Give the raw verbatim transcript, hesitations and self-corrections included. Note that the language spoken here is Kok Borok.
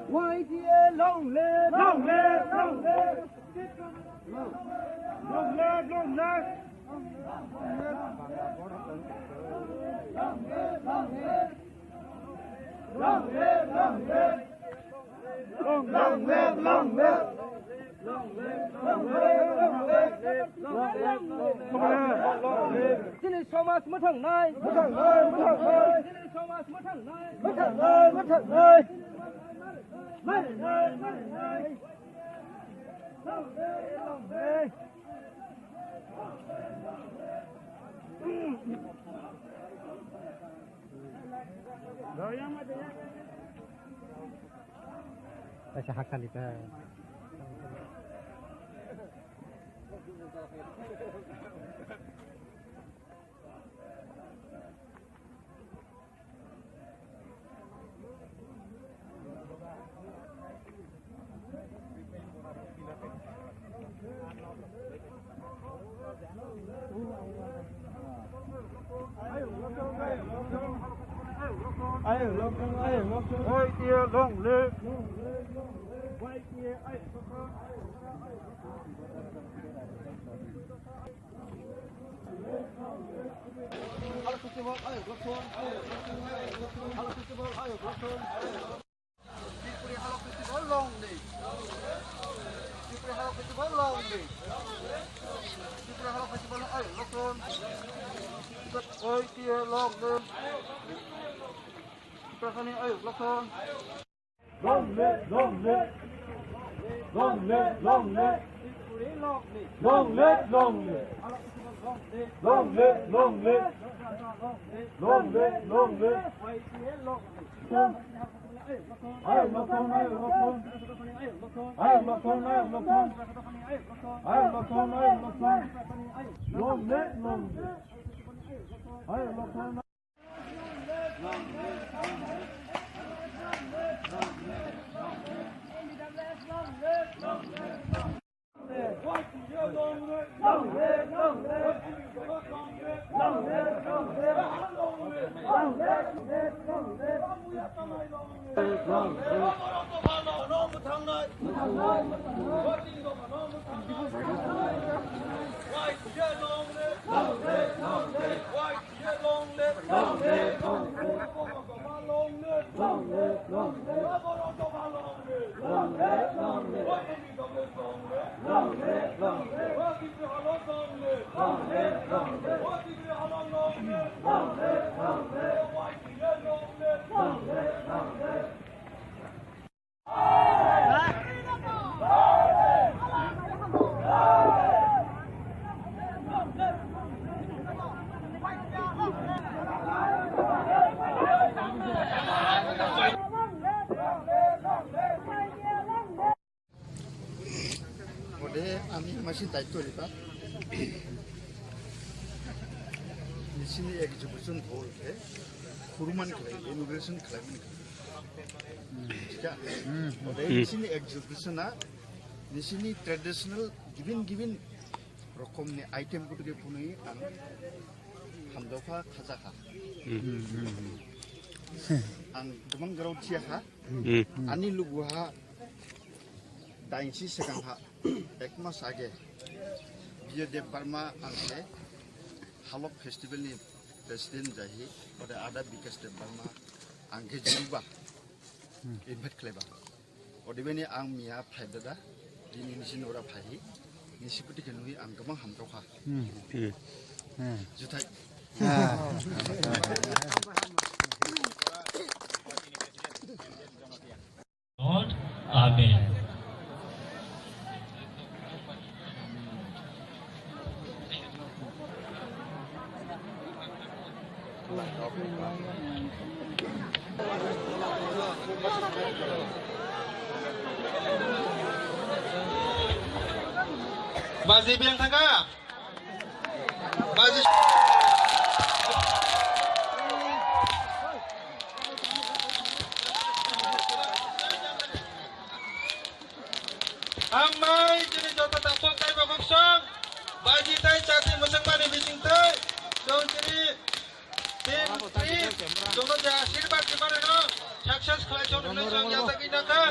Y T A long live! Long live! Long live! Long live! Long live! Long live! Long live! Long live! Long live! Long live! Long live! Chini somaj mwthangnai. Mwthangnai, mwthangnai. Chini somaj mwthangnai. Mwthangnai, mwthangnai. Marinai, marinai. Kaisa hakha ni ta. Ayuk lokthung, ayuk lokthung. Y T A long live. Tripuri Halok Festival long live. Tripuri Halok Festival long live. Tripuri Halok Festival long, ayuk lokthung. Y T A long live. Tripura Sani, ayuk lokthung. Long live, long live. Long live, long live. Long live, long live. Long live, long live. Long live, long live. Ayuk lokthung, ayuk lokthung. Ayuk lokthung, ayuk lokthung. Ayuk lokthung, ayuk lokthung. Long live, long live. Ayuk lokthung. Ode ami masi daityo riba. Nisini execution hall khe khurumani khlai, inauguration khlaimani khlai. Thik kha? Ode nisini execution a nisini traditional gibin gibin rokomni item kutuke phunui ang hamjaokha, khajakha. Ang gabang grao thiyakha. Ani luguha dainsi swkangha ek mas age Bijoy Debbarma ang khe Halok Festival ni president jahi ode ada Bikash Debbarma ang khe juruba invite khlaiba. Odebani ang miya phai dada, bini nisi nora phai, nisi puti khe nui ang gabang hamjaokha. Hmm. Hmm. Hmm. Juthai. Ah. Lord, Amen. Baji biang thangka. Baji. Hambai chini joto takhuk tei bokhuk song, baji tei chati mwswkmani bising tei chwng chini team tei joto je asirwad rwmani no sak Chas khlai chong nai chong ya ta kina kha.